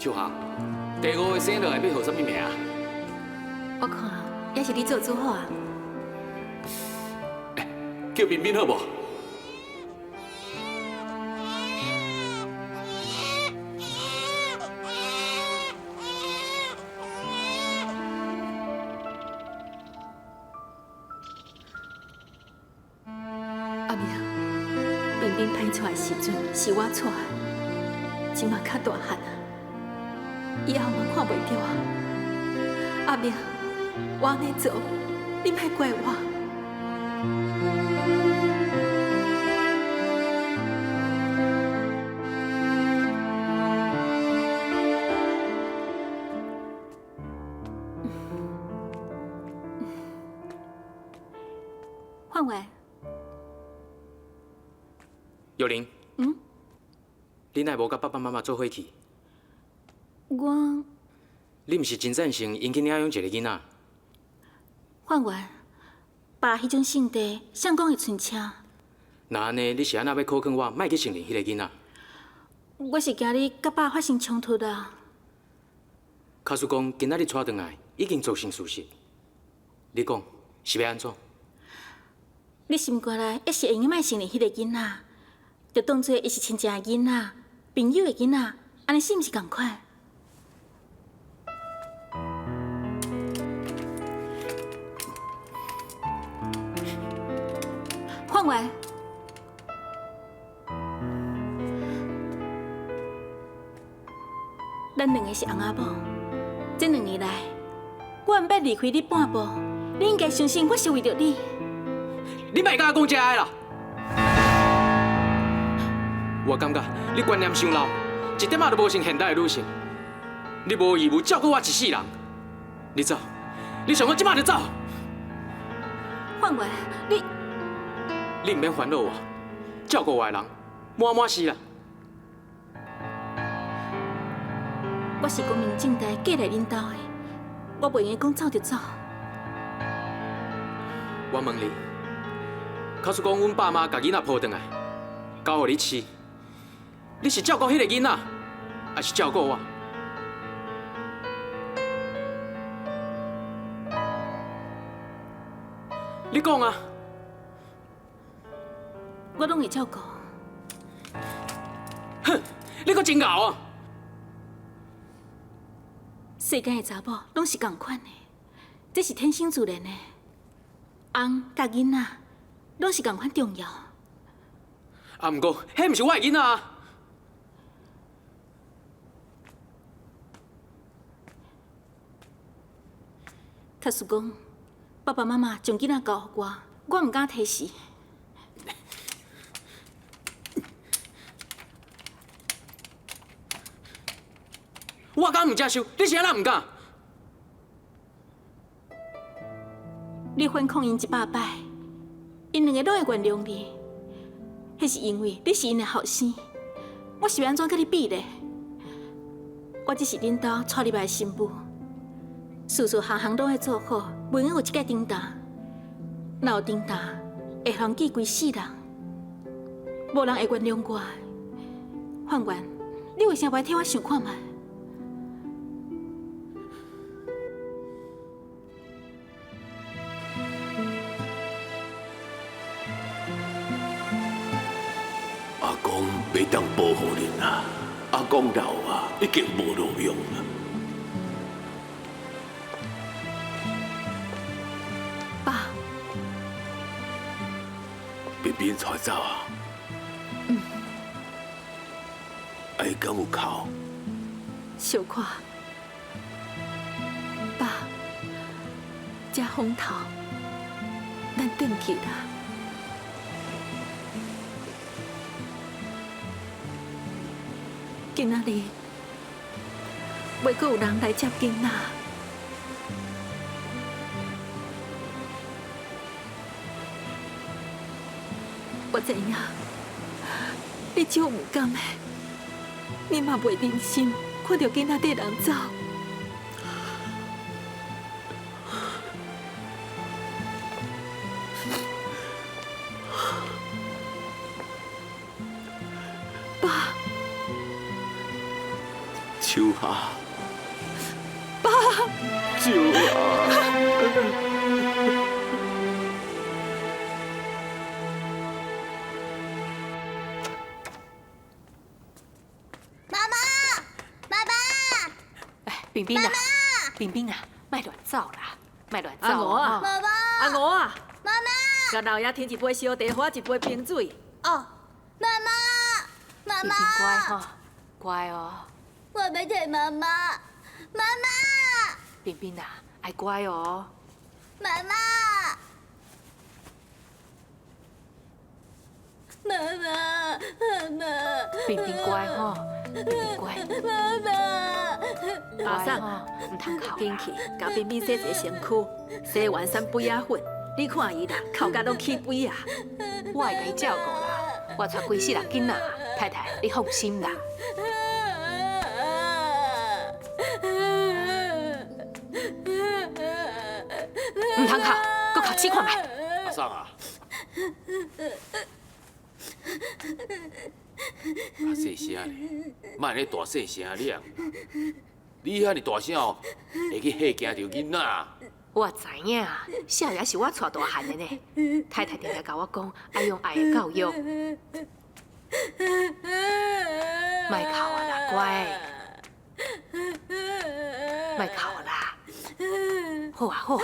秋霞，第五个生落来欲号啥物名啊？我看也是你做主好啊。叫彬彬好无？阿明，彬彬歹带的时阵是我带的，这马较大汉啊，以后嘛看袂著啊。阿明，我按呢做，你莫怪我。范伟，玉玲，嗯，你哪无佮爸爸妈妈做伙去？我，你毋是真赞成𪜶去领养一个囡仔？范伟，爸彼种性地，谁讲会伸车？若按呢，你是按怎欲苦劝我莫去承认彼个囡仔？我是惊你佮爸发生冲突啊。假使讲今仔日带转来已经造成事实，你讲是欲按怎？你心肝内犹是会用莫承认彼个囡仔，就当做伊是亲情的囡仔、朋友的囡仔，按呢是毋是仝款？范伟，咱两个是翁仔某，这两年来，我毋捌离开你半步，你应该相信我是为著你。你莫佮我讲这个啦！我感觉你观念伤老，一点仔都无像现代的女性。你无义务照顾我一世人。你走，你上好这马就走。范伟，你你毋免烦恼我，照顾我的人满满是啦。我是光明正大嫁来恁兜的，我袂用讲走就走。我问你，假使讲阮爸妈共囡仔抱转来，交予你饲，你是照顾彼个囡仔，抑是照顾我？你讲啊！我拢会照顾。哼，你阁真𠢕啊！世间的查某拢是仝款的，这是天生自然的。翁佮囡仔拢是仝款重要。啊，毋过，彼毋是我的囡仔啊！假使讲爸爸妈妈将囡仔交予我，我毋敢提示。我敢毋接受，你是按怎毋敢？你反抗𪜶100摆，𪜶两个拢会原谅你。彼是因为你是𪜶的后生，我是欲按怎佮你比咧？我只是恁兜娶入来的新妇，事事项项拢爱做好，袂用有一盖重担。若有重担，会予人记规世人，无人会原谅我。范元，你为啥无爱替我想看觅？阿公袂当保护恁啊！阿公老啊，已经无路用啊。爸，彬彬带走啊？嗯。啊，伊敢有哭？小可。爸，这风头，咱转去啦。今仔日，袂阁有人来接囡仔。我知影，你足毋甘的，你嘛袂忍心看著囡仔缀人走。爸，秋秋霞，爸，秋霞。妈妈，爸爸，哎，冰冰啊，冰冰啊，莫乱走啦，莫乱走。阿娥啊，妈妈，阿娥啊，妈妈，共老爷添一杯烧茶，和一杯冰水。哦，妈妈，妈妈，乖吼，乖哦。我欲提妈妈，妈妈，冰冰啊，爱乖哦。妈妈，妈妈，妈妈，冰冰乖吼，冰冰乖。妈妈，阿婶，毋通哭，紧去共冰冰洗一个身躯，洗完散杯仔粉，你看伊啦，哭甲拢起飞啊！我会共伊照顾啦，我带规世人囡仔，太太你放心啦。毋通哭，阁哭试看觅。阿婶啊，较细声咧，莫按呢大细声咧。你遐尔大声哦，会去吓惊著囡仔。我知影，少爷是我带大汉的呢。太太定定共我讲，爱用爱的教育。莫哭啊啦，乖，莫哭啊啦，好啊好啊，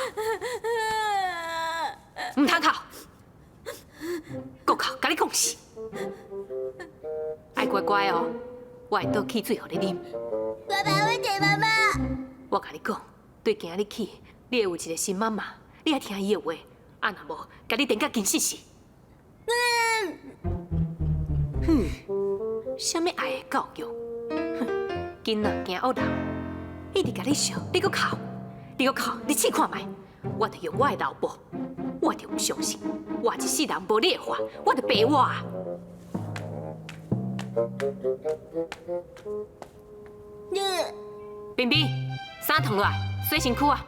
毋通哭，阁哭，共你讲死。爱乖乖哦，我会倒汽水予你啉。爸爸，我提妈妈。我共你讲，对今仔日起，你会有一个新妈妈，你爱听伊的话，啊若无，共你电甲紧死死。哼，啥物爱的教育？哼，囡仔惊恶人，一直共你笑，你阁哭，你阁哭，你试看觅，我就用我的老母，我就毋相信，我一世人无你的话，我就白活。冰冰，衫脱落来，洗身躯啊！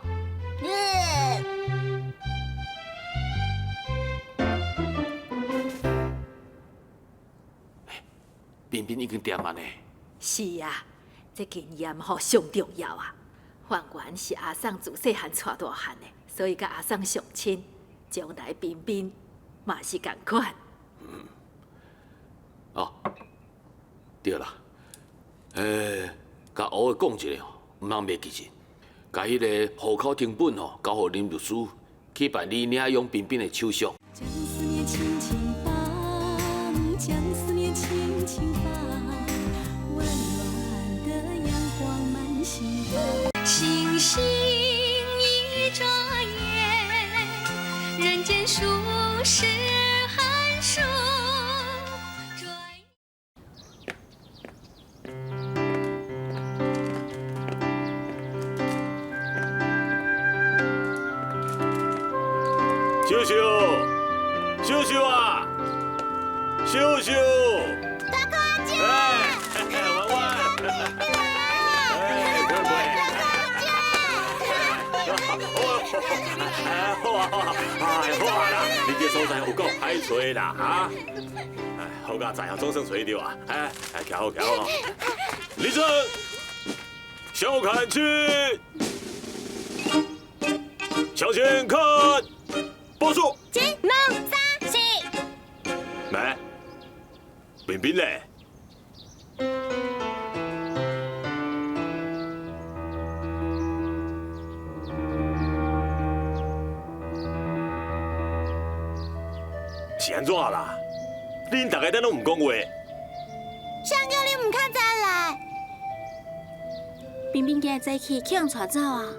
冰冰已经恬啊呢。是啊，这经验吼上重要啊。范源是阿婶自细汉带大汉的，所以佮阿婶上亲。将来冰冰嘛是仝款。哦，对啦，共乌的讲一下吼，毋通袂记得，共彼个户口謄本吼交予林律师去办理领养冰冰的手续。将思念轻轻放，将思念轻轻放，温暖的阳光满心房。星星一眨眼，人间数十寒暑。秀秀，秀秀啊，秀秀，大哥阿姐，哎，婉婉，哎，乖乖，哎，好啊好啊，哎，好啊啦，你这所在有够歹揣啦，哈，哎，好佳哉啊，总算揣著啊，哎，哎，徛好徛好，立正，向看齐，向前看。报数，一、两、三、四。来，冰冰咧？是按怎啦？恁逐个咱拢毋讲话。谁叫你毋较早来？冰冰今日早起去予人带走啊！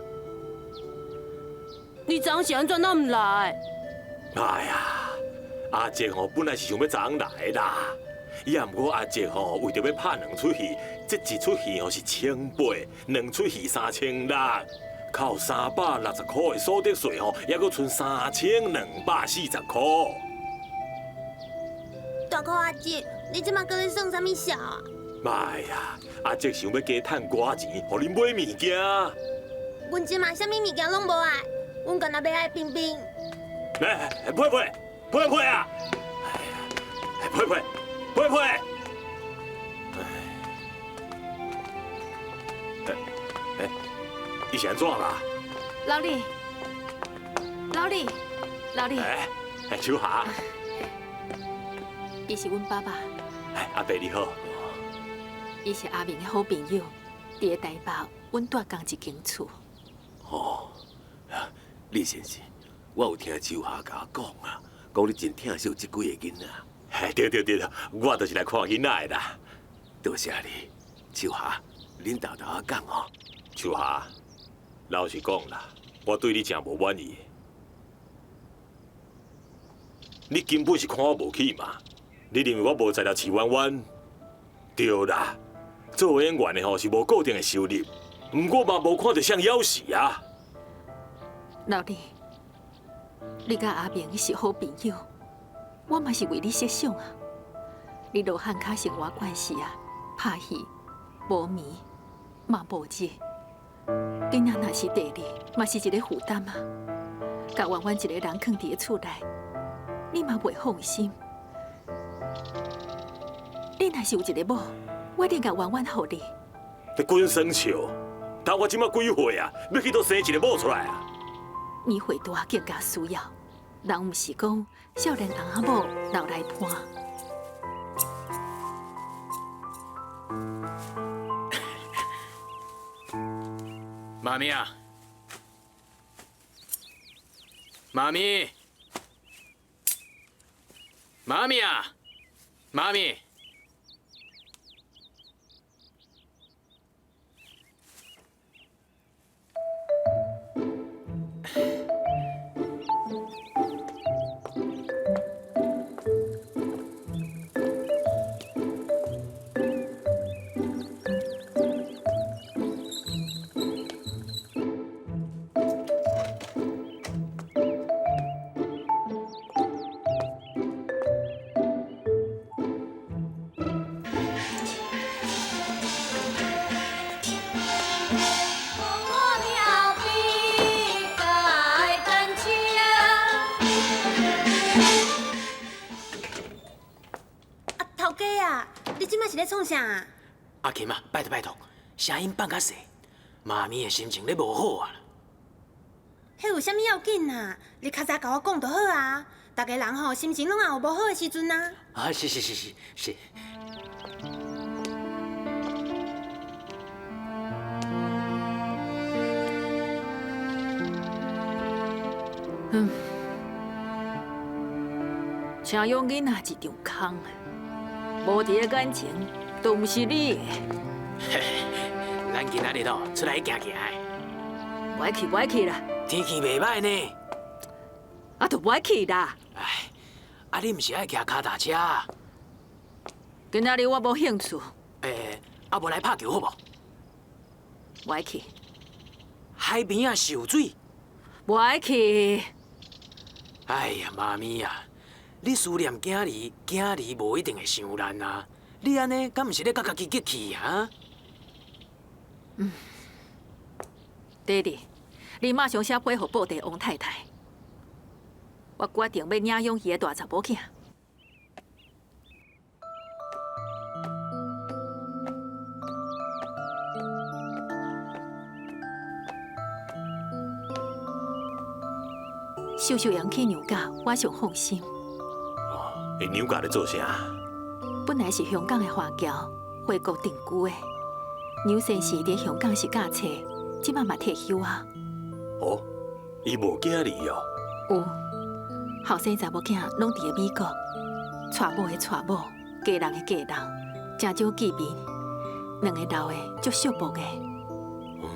你昨昏是按怎拢毋来？哎呀，阿杰吼本来是想欲早昏来啦，伊也毋过阿杰吼为著欲拍两出戏，这一出戏吼是1800，两出戏3600，扣360箍的所得税吼，犹阁賰3240箍。大哥阿杰，你这马阁咧算啥物数啊？哎呀，阿杰想欲加趁寡钱，予恁买物件。阮这马啥物物件拢无爱，阮干焦欲爱冰冰。来，佩佩，佩佩啊！哎呀，佩佩，佩佩。欸，伊是按怎啦？老李，老李，老李。欸，秋霞。伊是阮爸爸。哎，阿伯你好。伊是阿明的好朋友，伫咧台北，阮住仝一间厝。哦，李先生，我有听秋霞共我讲啊，讲你真疼惜这几个囡仔。对对对，我就是来看囡仔的啦。多谢你，秋霞，恁豆豆仔讲哦。秋霞，老实讲啦，我对你真无满意。你根本是看我无起嘛？你认为我无才调饲圆圆？对啦，做演员的吼是无固定的收入，毋过嘛无看著啥枵死啊。老李，你佮阿明是好朋友，我嘛是为你设想啊。你落汉卡生活惯势啊，拍戏无眠嘛无日，囡仔若是第二，嘛是一个负担啊。共圆圆一个人囥伫咧厝内，你嘛袂放心。你若是有一个某，我一定共圆圆予你。你滚耍笑！等我这马几岁啊？欲去佗生一个某出来啊？年岁大更加需要。人毋是讲少年翁仔某老来伴。妈咪啊，妈咪，妈咪啊，妈咪。创啥啊？阿琴啊，拜托拜托，声音放较细，妈咪的心情咧无好啊。彼有啥物要紧啊？你较早共我讲就好啊。逐家人吼心情拢也有无好的时阵啊。啊，是是是是是。嗯，请养囡仔一场空，无伫咧眼前，都毋是你的。咱今仔日哦出来行行的。无爱去，无爱去啦。天气袂䆀呢。啊，就无爱去啦。哎，啊，你毋是爱骑跤踏车？今仔日我无兴趣。欸，啊，无来拍球好无？无爱去。海边仔受水。无爱去。哎呀，妈咪啊，你思念囝儿，囝儿无一定会想咱啊。你按呢，敢毋是咧共家己激气啊？嗯，爹地，你马上写批予布袋王太太，我决定欲领养伊的大查某囝。秀秀会去娘家，我上放心。哦，𪜶娘家咧做啥？本来是香港的华侨，回国定居的。杨先生伫香港是教册，这马嘛退休啊。哦，伊无囝儿哦。有，后生查某囝拢伫咧美国，娶某的娶某，嫁人的嫁人，真少见面。两个老的足惜福的。嗯，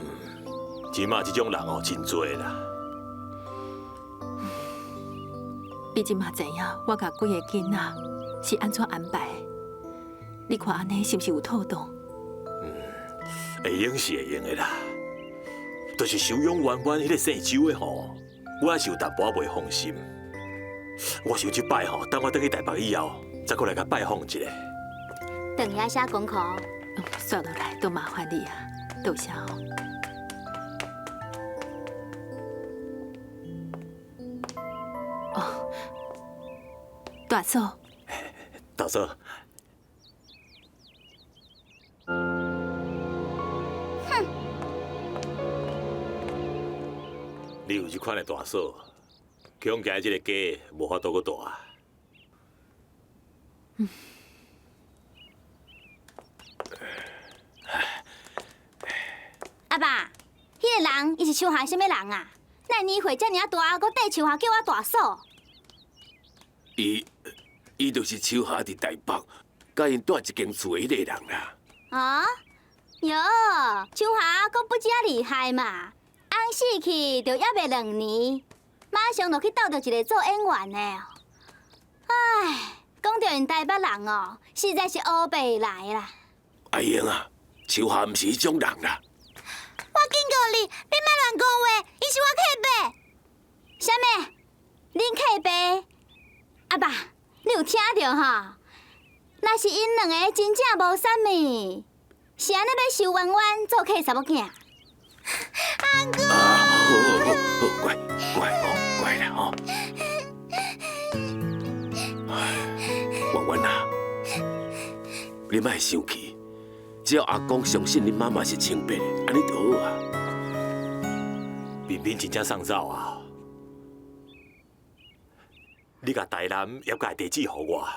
这马这种人哦，真济啦。你这马知影我共几个囡仔是按怎安排的？你看按呢是毋是有妥当？嗯，会用是会用的啦，就是收养圆圆彼个姓周的吼，我也是有淡薄仔袂放心。我想这摆吼，等我转去台北以后，再过来共拜访一下。转去爱写功课。煞落来都麻烦你啊，多谢哦。哦，大嫂。大嫂。哼，你有這款的大嫂，恐驚這個家無法度閣大。嗯。阿爸，彼个人伊是秋霞啥物人啊？哪年岁遮尔啊大，阁缀秋霞叫我大嫂？伊就是秋霞伫台北，佮𪜶蹛一间厝的彼个人啦。啊？喲，秋霞阁不止仔厉害嘛，翁死去就犹未2年，马上就去斗著一个做演员的。唉，讲著𪜶台北人哦，实在是乌白来啦。阿英啊，秋霞毋是彼种人啦。我警告你，你莫乱讲话，伊是我契爸。啥物？恁契爸？阿爸，你有听著吼？若是𪜶两个真正无啥物，是按呢欲收圆圆做契查某囝？阿公。啊，好好好，乖乖哦，乖啦吼。圆圆啊，你莫生气。只要阿公相信恁妈妈是清白的，按呢就好啊。敏敏真正送走啊！你共台南业界地址予我，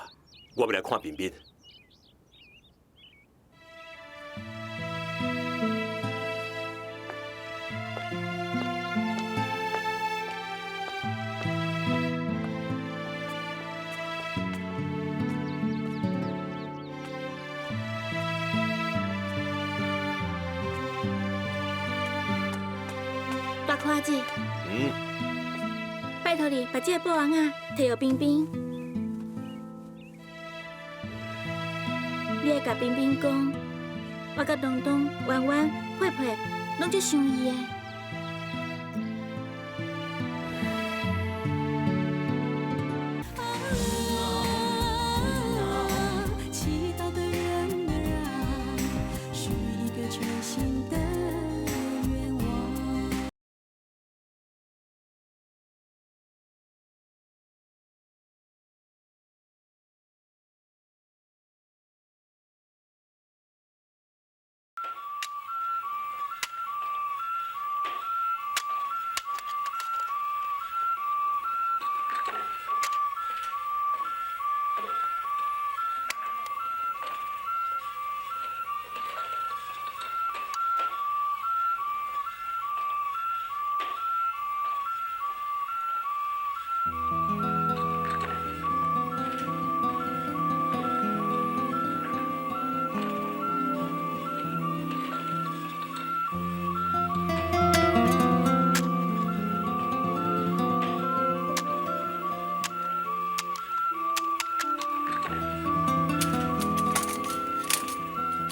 我欲来看敏敏。大宽子，拜托你把这个布网仔提予冰冰。你爱共冰冰讲，我佮东东、圆圆、佩佩拢足想伊的。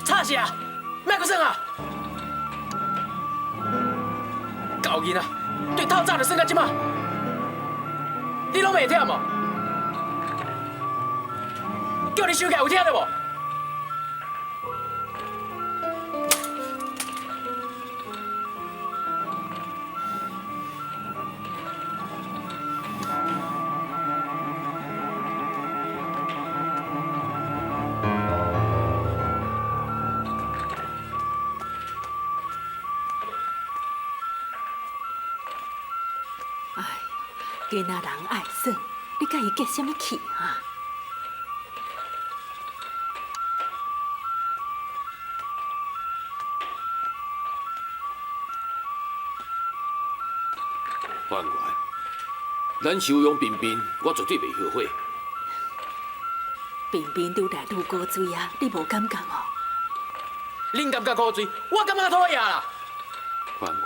吵死啊！莫阁耍啊！狗囡仔，对透早就耍到这马，你拢袂忝哦？叫你收起来有听著无？囡仔人爱耍，你佮伊结啥物气啊？法官，咱收养彬彬，我绝对袂后悔。彬彬愈来愈古锥啊，你无感觉哦？恁感觉古锥，我感觉讨厌啦。法官，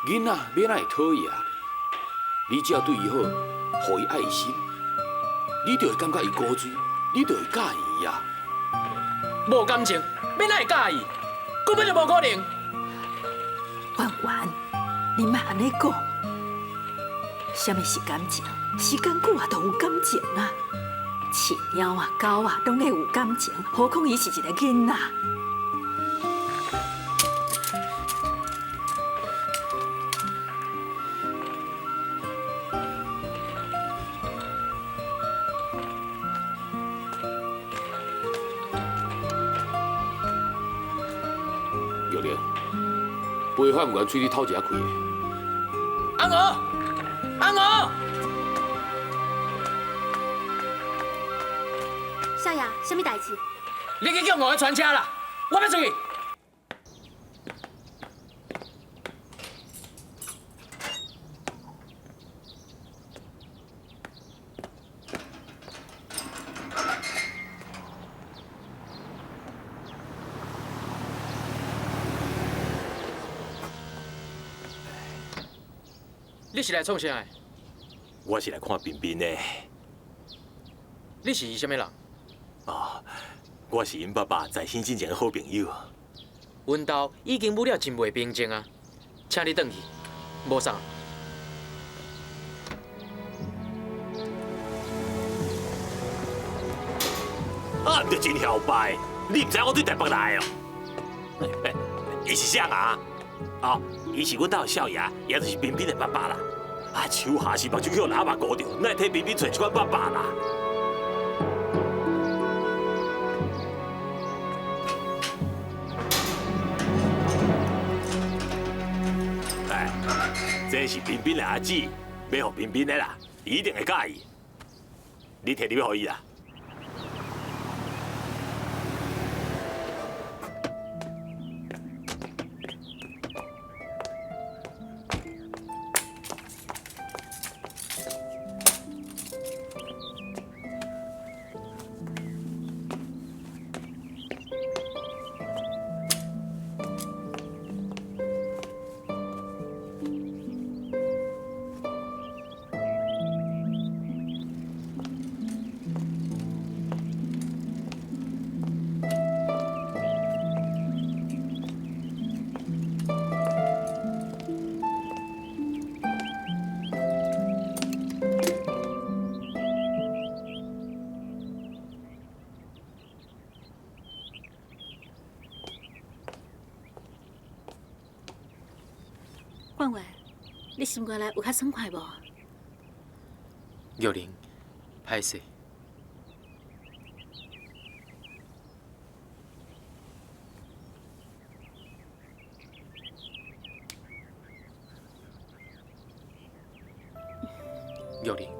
囡仔欲怎会讨厌？你只要对伊好，予伊爱心，你就会感觉伊古锥，你就会佮意啊。无感情，欲怎会佮意？根本就无可能。婉婉，你莫按呢讲。啥物是感情？时间久啊，就有感情啊。饲猫啊、狗啊，拢会有感情，何况伊是一个囡仔。玉玲，陪范员喙里透一下气的。阿娥，阿娥，少爷，啥物代志？你去叫五个传车啦，我欲出去。你是来创啥的？我是来看彬彬的。你是啥物人？哦，我是𪜶爸爸在生进前的好朋友。阮兜已经母了真袂平静啊，请你转去，无送。啊，毋著真嚣摆！你毋知我对台北来哦？伊是啥啊？哦，伊是阮兜的少爷，也就是彬彬的爸爸啦。啊，秋霞是目睭去予喇叭糊著，哪会替彬彬揣这款爸爸啦？哎，这是彬彬的阿姊，欲予彬彬的啦，伊一定会佮意。你提入去予伊啦。冠元，你心肝内有较爽快无？玉玲，歹势。玉玲，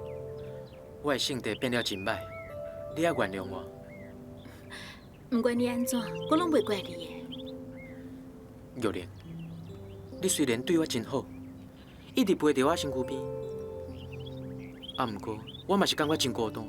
我的性格变了真歹，你爱原谅我。毋管你按怎，我拢袂怪你的。玉玲，你虽然对我真好，一直陪伫我身躯边，啊，毋过我嘛是感觉真孤单。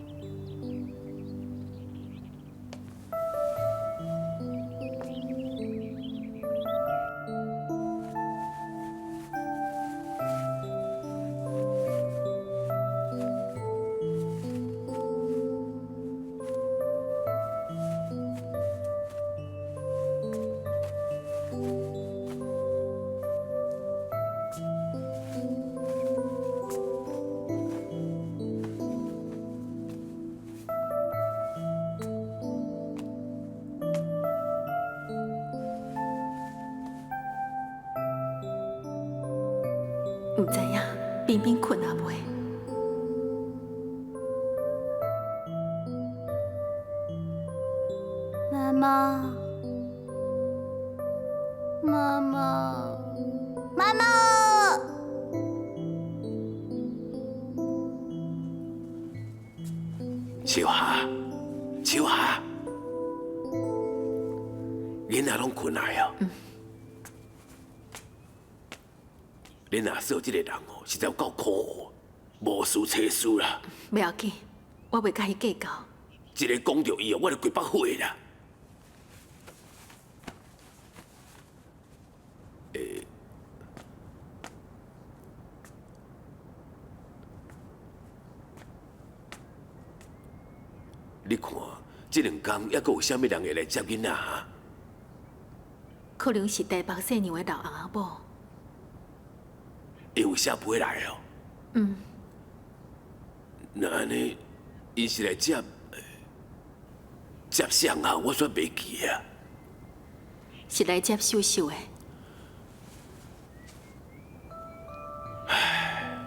毋知影彬彬睏啊未？妈妈，妈妈，妈妈！秋霞，秋霞，囡仔拢睏来哦。恁阿嫂这个人哦，实在有够可恶，无事找事啦。袂要紧，我袂佮伊计较。一个讲著伊哦，我就规腹火啦。欸，你看，这两工犹阁有啥物人会来接囡仔啊？可能是台北细娘的老翁仔某。伊有写批来哦。嗯。那按呢，𪜶是来接接谁啊？我煞袂记啊。是来接秀秀的。唉，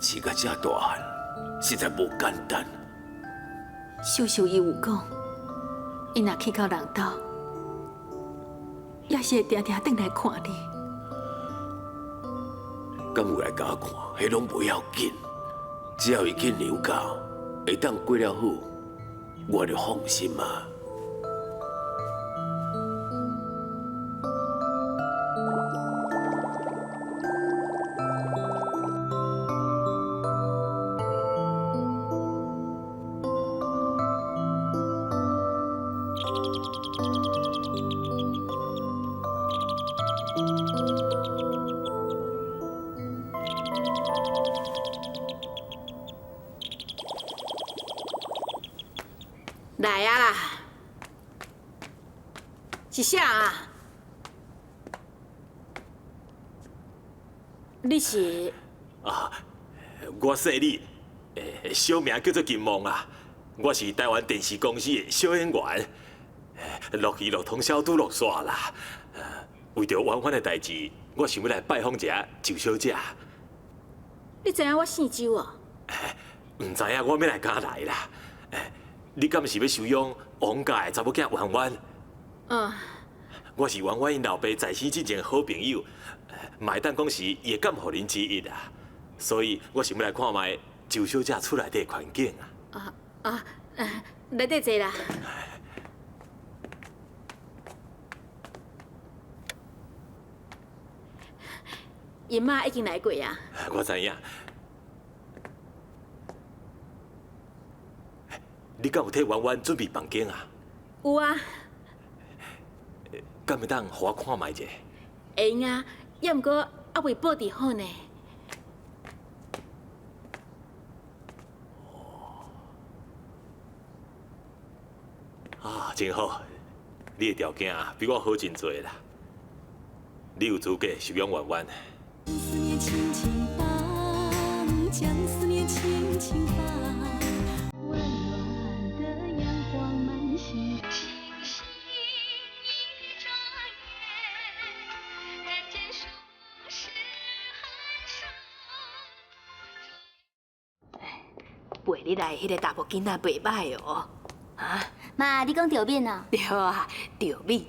饲甲遮大汉，实在无简单。秀秀伊有讲，伊若去到人兜，也是会定定转来看你。敢有来共我看，彼攏无要紧，只要伊去娘家，会当过了好，我就放心啊。来啊啦！是啥啊？你是？啊，我姓李，小名叫做金梦啊。我是台湾电视公司的小演员，落戏落通宵拄落煞啦。为著婉婉的代志，我想欲来拜访一下周小姐。你知影我姓周哦？毋知影，我欲来敢来啦。你敢是欲收养王家的查某囝婉婉？嗯。我是婉婉𪜶老爸在生之前的好朋友，嘛会当讲是伊的监护人之一啊。所以我想欲来看觅周小姐厝内底的环境啊。啊啊，内底坐啦。𪜶妈已经来过啊。我知影。你敢有替婉婉准备房间啊？有啊。敢会当予我看觅者？会用啊，犹毋过犹未布置好呢。啊，真好！你的条件比我好真济啦。你有资格收养婉婉。思念轻轻放，将思念轻轻放。温暖的阳光满心，星星一转眼，人间数十寒霜。陪你来彼个查某囡仔袂䆀哦，啊？妈，你讲赵敏哦？对啊，赵敏，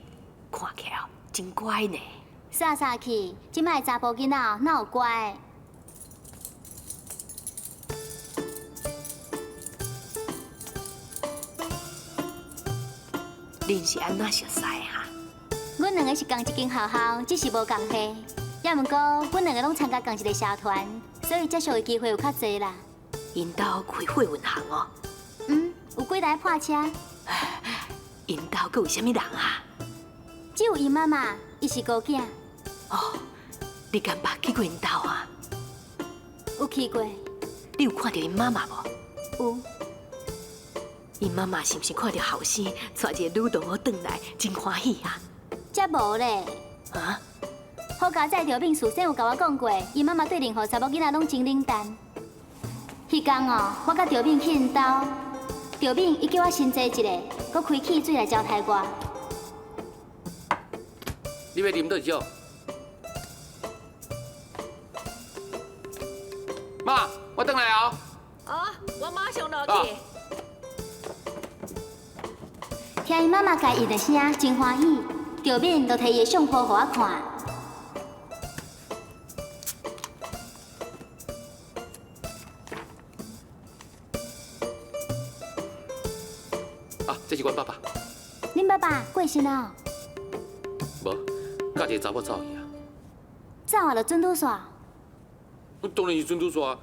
看起来真乖呢。煞煞去，这摆的查埔囡仔哦，哪有乖？恁是按怎熟似哈？阮两个是仝一间学校，只是无仝系。也毋过，阮两个拢参加仝一个社团，所以接触的机会有较济啦。𪜶兜开货运行哦？嗯，有几台破车。𪜶兜阁有啥物人啊？只有𪜶妈妈，伊是孤囝。哦，你敢捌去过𪜶兜啊？有去过。你有看著𪜶妈妈无？有。𪜶妈妈是毋是看著后生带一个女同学转来，真欢喜啊？才无咧。啊？好佳哉，赵敏事先有共我讲过，𪜶妈妈对任何查某囡仔拢真冷淡。彼工哦，我佮赵敏去𪜶兜，赵敏伊叫我先坐一下，阁开汽水来招待我。你欲啉佗一种？妈，我转来哦。哦，我马上落去。听𪜶妈妈共伊的声，真欢喜。赵敏就提伊的相簿予我看。啊，这是阮爸爸。恁爸爸过身了？无，佮一个查某走去啊。走啊，就准拄煞。我当然是准拄煞啊！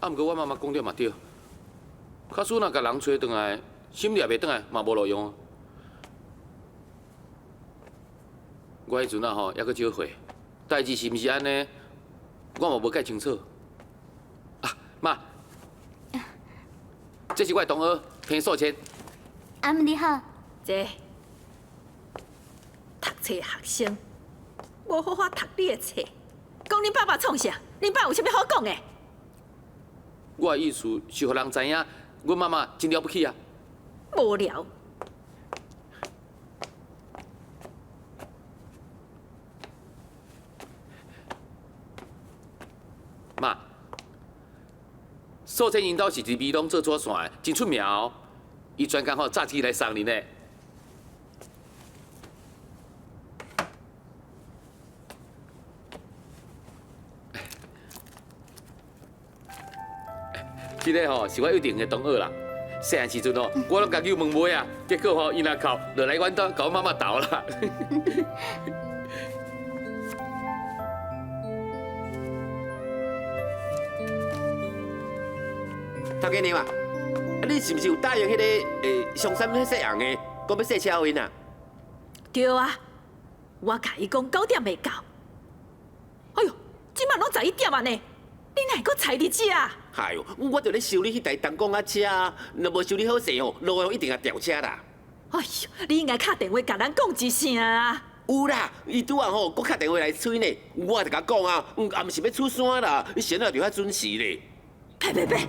啊，毋过我妈妈讲著嘛对，假使若共人揣转来，心掠袂转来嘛无路用啊。我彼阵啊吼，犹阁少岁，代志是毋是按呢？我嘛无介清楚。啊，妈，这是我的同学彭素芊。阿姆你好。坐。读册学生，无好好读你的册，讲恁爸爸创啥？恁爸有啥物好讲的？我的意思是予人知影，阮妈妈真了不起啊！无聊。妈，素芊𪜶兜是伫美浓做纸线的，真出名哦。伊专工吼早起来送恁的。這个吼是我约定的同學啦。細漢時陣吼，我攏共伊問尾啊，結果吼伊若哭，就來阮兜共阮媽媽鬥啦。頭家娘啊，啊你是毋是有答應彼个上山彼細紅的，講欲洗車予𪜶啊？對啊，我共伊講9點會到。哎喲，這馬攏11點啊呢，你哪會閣踩佇遮？哎喲，我就咧修理彼台東光仔車啊，若無修理好勢吼，路一定會掉車啦。哎喲，你應該敲電話共咱講一聲啊。有啦，伊拄仔吼，閣敲電話來催呢，我就共講啊，也毋是欲出山啦，你先仔就較準時咧。別別別，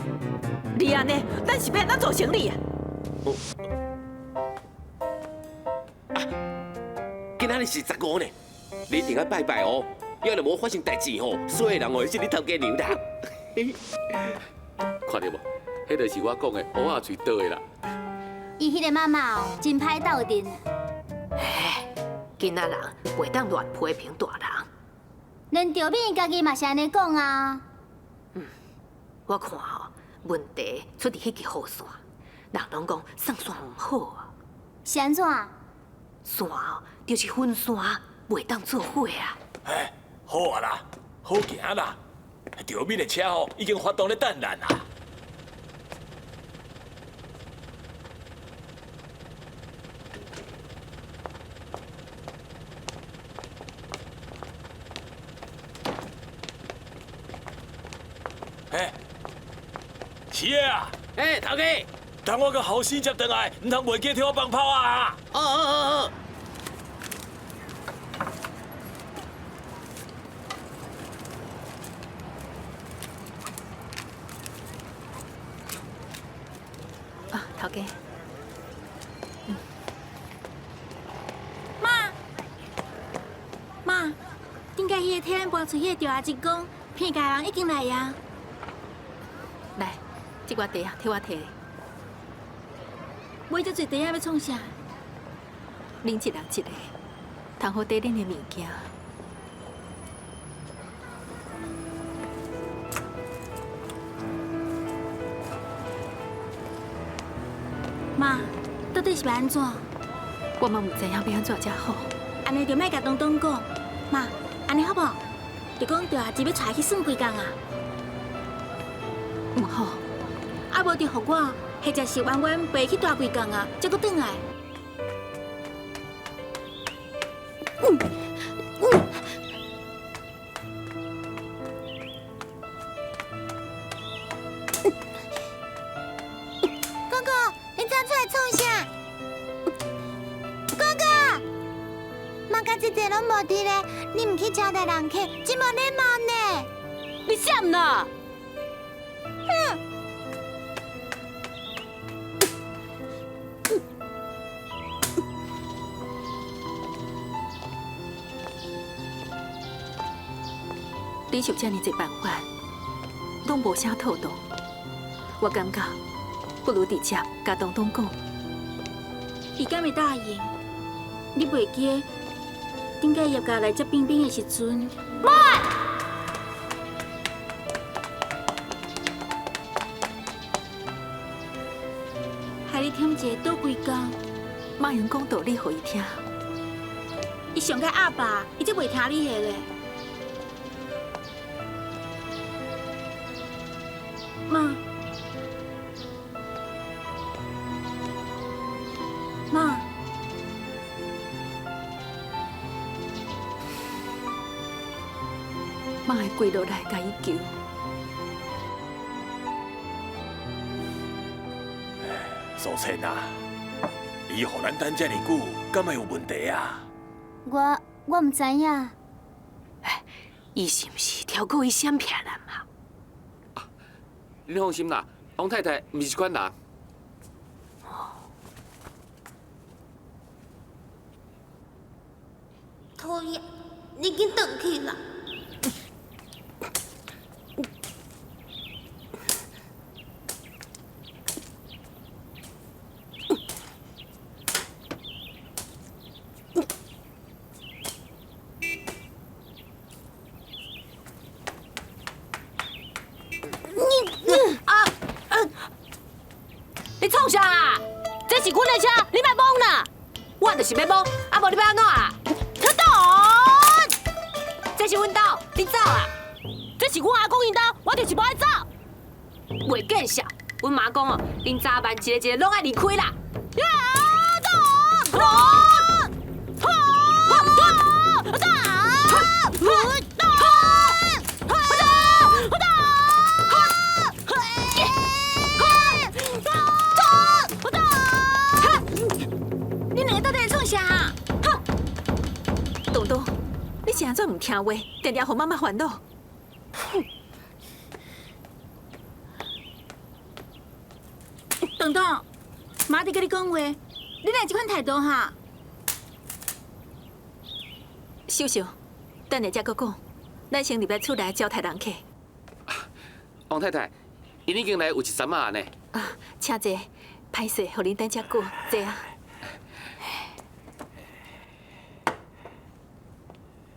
你按呢，咱是欲按怎做生理啊？啊，今仔日是15呢，你一定愛拜拜哦，要若無發生代誌吼，所有人會信你頭家娘啦。看著無？彼就是我講的烏仔喙倒的啦。伊彼个媽媽哦，真歹鬥陣。哎，囡仔人袂當亂批評大人。連趙敏家己嘛是按呢講啊。嗯，我看吼，問題出佇彼支雨傘，人攏講送線毋好啊。是按怎？線哦，就是分線，袂當做伙啊。哎，好啊啦，好行啦。趙敏的車吼已經發動咧等咱啊。哎，是的啊！哎，頭家，等我個後生接轉來，毋通袂記替我放炮啊！哦哦哦哦。啊，頭家。媽，媽，頂擺彼个替咱搬出去的趙阿姊講，騙家人已經來啊。來，這寡茶啊，替我提。買遮濟茶仔欲創啥？恁一人一个，通好綴恁的物件。媽，到底是欲按怎？我嘛毋知影欲按怎才好。按呢就莫共東東講。媽，按呢好無？就講趙阿姊欲帶去耍幾工啊。毋好。啊，無就予我，或者是婉婉陪去蹛幾工啊，才閣轉來。哥哥，你走出來創啥？哥哥，媽佮姐姐攏無佇咧，你毋去招待人客，真無禮貌呢。你閃啦！哼！你想遮爾濟辦法，攏無啥妥當。我感覺不如直接共東東講。伊敢會答應？你袂記得頂擺葉家來接冰冰的時陣？媽！害你忝一个倒規工。媽用講道理予伊聽。伊上較鴨霸，伊才袂聽你的咧。媽，媽，媽會跪落來共伊求。素倩啊，伊予咱等遮爾久，敢會有問題啊？我毋知影。伊是毋是超過伊閃騙咱啊？你放心啦，王太太毋是這款人。討厭，你緊轉去啦！啊！是阮的车，你莫摸啦！我就是欲摸，啊无你欲按怎啊？出动！这是阮兜，你走啊！这是阮阿公𪜶兜，我就是无爱走。袂见笑，阮妈讲哦，恁早晚一个一个拢爱离开啦。啊！走！走！走！你两个到底在创啥？东东，你是按怎毋听话，定定予妈妈烦恼。东东，妈伫佮你讲话，你哪会这款态度哈？秀秀，等下才阁讲，咱先入来厝内招待人客。王太太，𪜶已经来有一阵仔呢。啊，请坐，歹势，予恁等遮久，坐啊。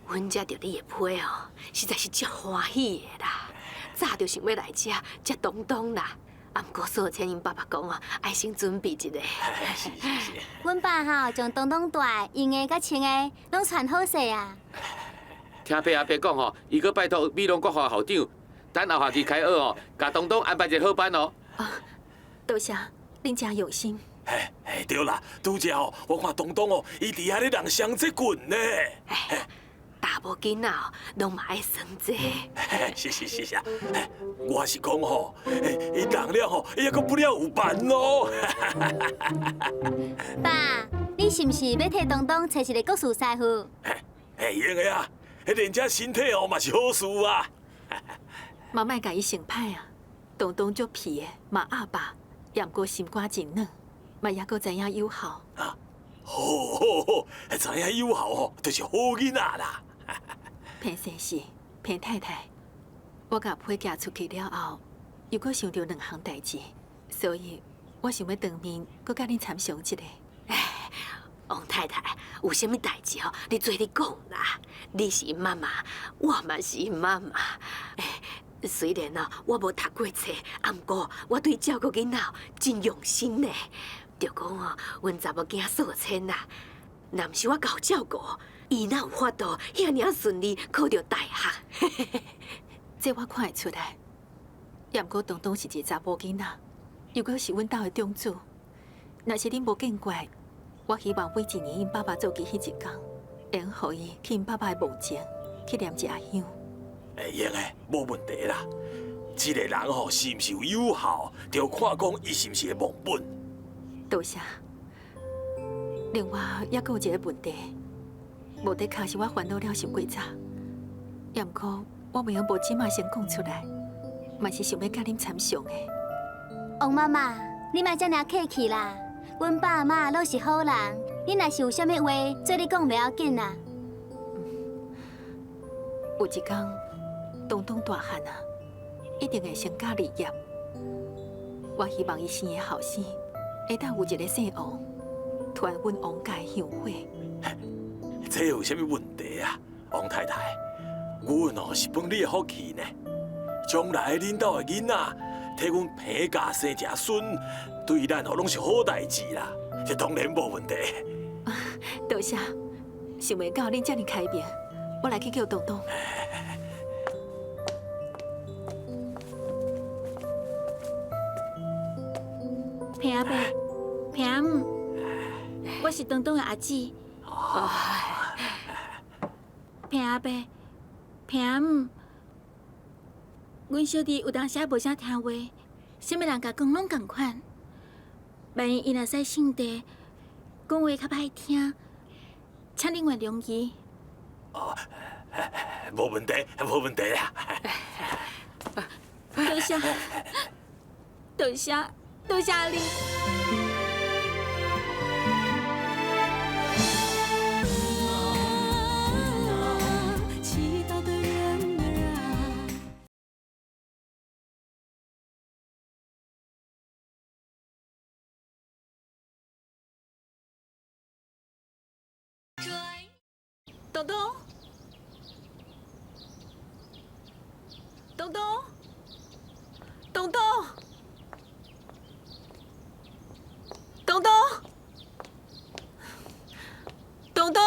阮接著你的批哦，实在是足欢喜的啦。早就想欲来遮接东东啦，啊，毋过素芊𪜶爸爸讲哦，爱先准备一下。是是是。阮爸吼将东东大的、用的佮穿的拢传好势啊。听伯阿伯讲吼，伊阁拜托美容国华校长，等后学期开学哦，共东东安排一个好班哦。啊，多谢，恁真用心。嘿，嘿，对啦，拄才哦，我看东东哦，伊伫遐咧人双节棍呢。查某囡仔哦，拢嘛爱耍这。是是是是啊，我是讲吼，伊人了吼，伊犹阁不了有办咯。爸，你是毋是欲替东东揣一个国术师傅？会用的啊，练这身体哦嘛是好事啊。嘛莫共伊想歹啊，东东足皮的，嘛鸭霸，也毋过心肝真软，嘛犹阁知影友好。啊，好好好，知影友好吼，就是好囡仔啦。彭先生、彭太太，我共批寄出去了后，又阁想著两项代志，所以我想欲当面阁共恁参详一下。王太太，有啥物代志吼，你做咧讲啦。你是𪜶妈妈，我嘛是𪜶妈妈。虽然哦，我无读过册，啊，毋过我对照顾囡仔真用心呢。就讲哦，阮查某囝素芊啦，若毋是我𠢕照顾，伊哪有法度遐尔顺利考著大学？这我看会出来。也毋过东东是一个查某囡仔，又阁是阮兜的长子，若是恁无见怪，我希望每一年𪜶爸爸做期彼一工，会用予伊去𪜶爸爸的墓前去念一下香。会用的，无问题啦。这个人吼是毋是有友好，就看讲伊是毋是会忘本。多谢。另外，犹阁有一个问题，无的确是我烦恼了伤过早，也毋过我袂用无这马先讲出来，嘛是想欲佮恁参详的。王妈妈，你莫遮尔客气啦，阮爸妈拢是好人，你若是有啥物话，做你讲袂要紧啦。有一工，东东大汉啊，一定会成家立业。我希望伊生的后生，会当有一个姓王，传阮王家的香火。这有啥物问题啊，王太太？阮哦是分你的福气呢。将来恁兜的囡仔替阮彭家生一个孙，对咱哦拢是好代志啦。这当然无问题。多谢，想袂到恁遮尔开明，我来去叫东东。彭阿伯、彭阿姆，我是东东的阿姊。彭阿伯、彭阿姆，阮小弟有当时无啥听话，啥物人共讲拢仝款。万一伊若使姓郑，讲话较歹听，请恁原谅伊。哦，无问题，无问题啦。多谢，多谢，多谢你。东东，东东，东东，东东，东东，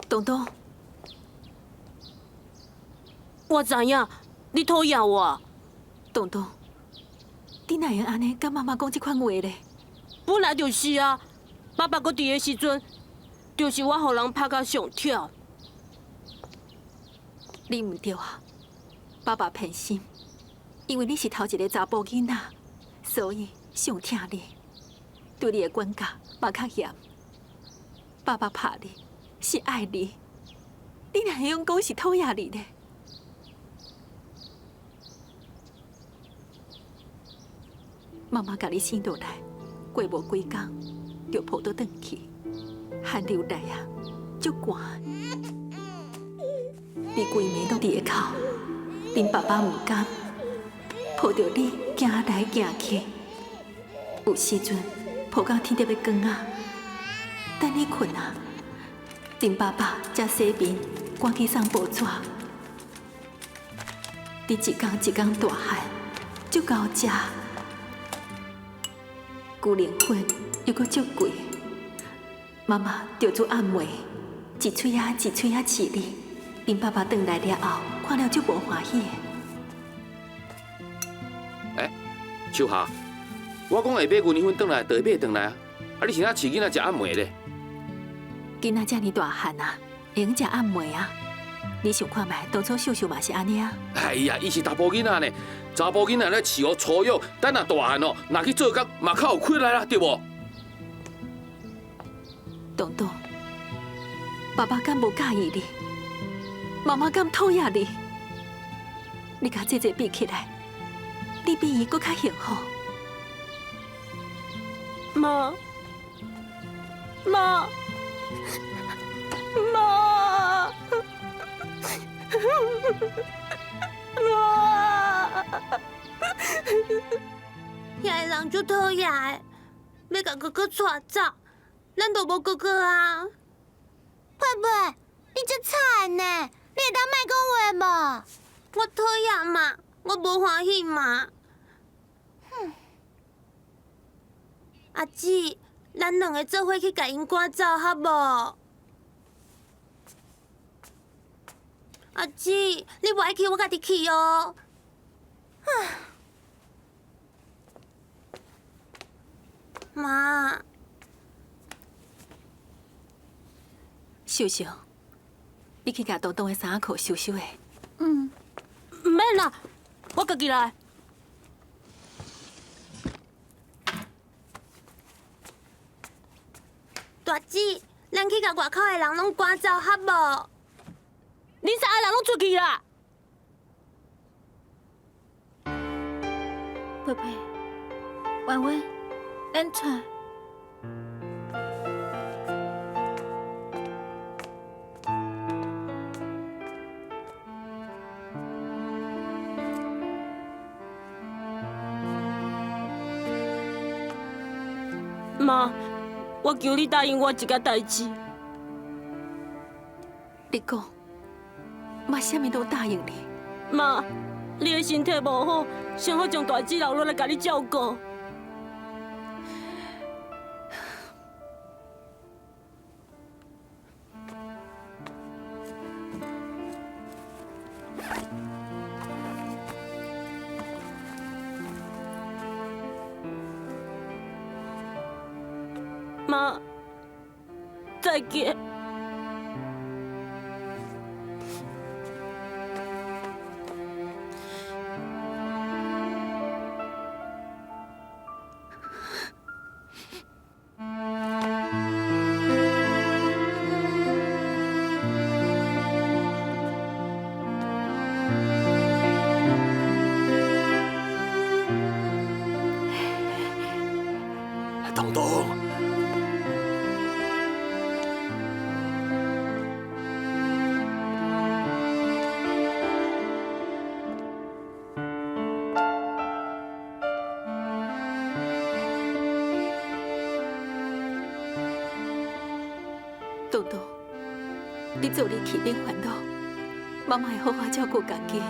东东，我知影，你讨厌我。东东，你哪会按呢佮妈妈讲这款话咧？本来就是啊，爸爸阁伫的时阵，就是我予人拍甲上忝。你毋对啊，爸爸偏心，因为你是头一个查埔囡仔，所以上疼你，对你的管教嘛较严。爸爸拍你是爱你，你哪会用讲是讨厌你呢？妈妈共你生落来，过无几工就抱倒转去，寒流来啊，足寒。你规暝拢伫下哭，恁爸爸毋甘，抱著你行来行去，有时阵抱到天得欲光啊，等你睏啊，恁爸爸才洗面，赶紧送报纸。你一工一工大汉，足够食。牛奶粉又阁足贵，妈妈就煮暗糜，一喙仔一喙仔饲你。恁爸爸转来了后，看了足无欢喜的。欸，秋霞，我讲会买牛奶粉转来，就会买转来啊！啊，你是哪饲囡仔食暗糜咧？囡仔遮尔大汉啊，会用食暗糜啊？你想看觅，当初秀秀嘛是按呢啊？哎呀，伊是查埔囡仔呢，查埔囡仔咧饲予粗育，等若大汉哦，若去做工嘛较有气力啦，对无？东东，爸爸敢无佮意你？妈妈敢讨厌你？你佮姐姐比起来，你比伊阁较幸福。妈，妈，妈，妈！遐个人足讨厌的，欲共哥哥带走，咱就无哥哥啊！佩佩，你足惨呢，你会当莫讲话无？我讨厌嘛，我无欢喜嘛。哼！阿姊，咱两个做伙去共𪜶赶走，好无？阿姊，你无爱去，我家己去哦。妈，秀秀，你去共东东的衫仔裤收收的。嗯，毋免啦，我家己来。大姊，咱去共外口的人拢赶走，好无？恁三个人拢出去啦！佩佩，婉婉，咱出。妈，我求你答应我一个代志。你讲，妈啥物都答应你。妈，你的身体无好，上好将大姊留落来共你照顾。妈，再见。东东。东东，你做你去免烦恼，妈妈会好好照顾家己。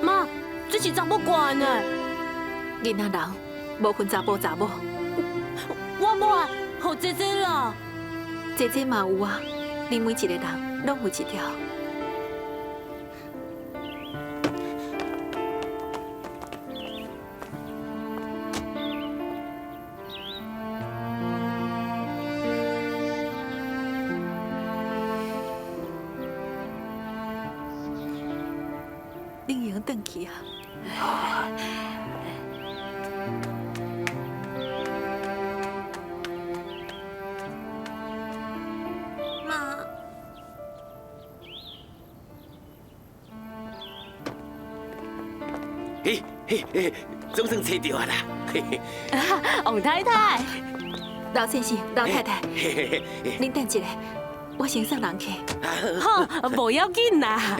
妈，这是查某褂呢。囡仔人无分查埔查某。我无爱，予姐姐啦。姐姐嘛有啊，恁每一个人拢有一条。恁会用转去啊？妈，嘿嘿嘿，总算揣著啊啦！嘿嘿。王太太，老先生、老太太，嘿嘿嘿，恁等一下，我先送人去。好，无要紧啦。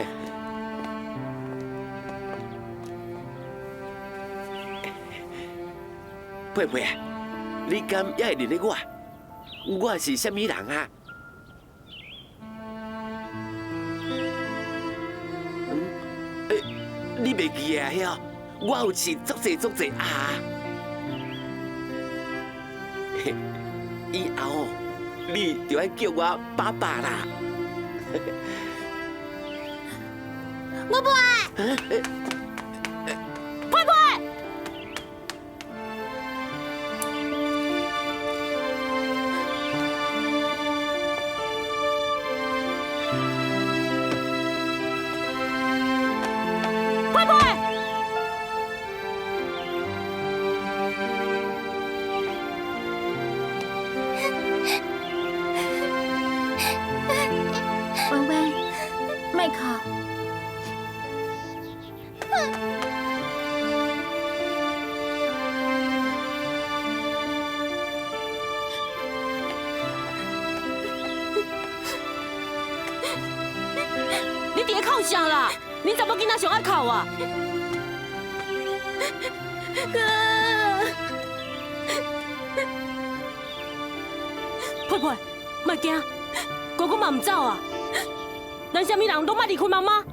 佩佩啊，你敢犹会认得我？我是啥物人啊？欸，你袂记得啊？我有饲足济足济鸭。以后你就爱叫我爸爸啦。我不爱。佩佩。佩佩。婉婉，莫哭。你伫咧哭啥啦？恁查某囡仔上爱哭啊！佩佩，莫惊，哥哥嘛毋走啊！咱啥物人拢莫离开妈妈。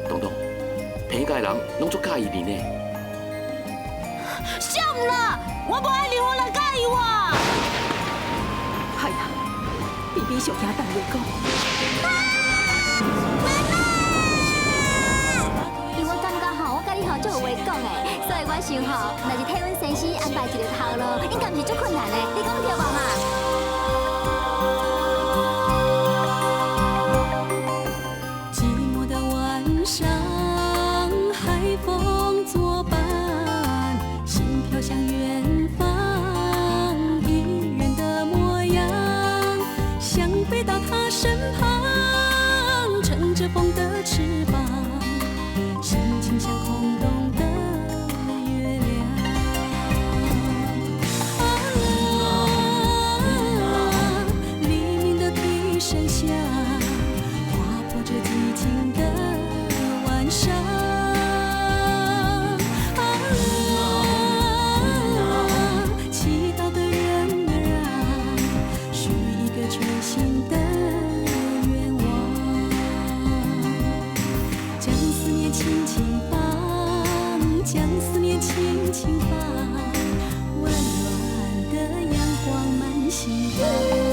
东东，彭家的人拢足佮意你呢。啥啦？我无爱任何人佮意我。系啊，比比上惊等袂讲。因为我感觉吼，我佮你吼足有话讲的，所以我想吼，若是替阮先生安排一个头路，应该毋是足困难的，你讲对无嘛？寂寞的晚上，海风作伴，心飘向远方，一人的模样，想飞到他身旁，乘着风的翅膀，心情像空洞的月亮。啊，黎明的笛声响，划破这寂静的晚上。啊，祈祷的人儿啊，许一个全新的愿望，将思念轻轻放，将思念轻轻放，温暖的阳光满心房。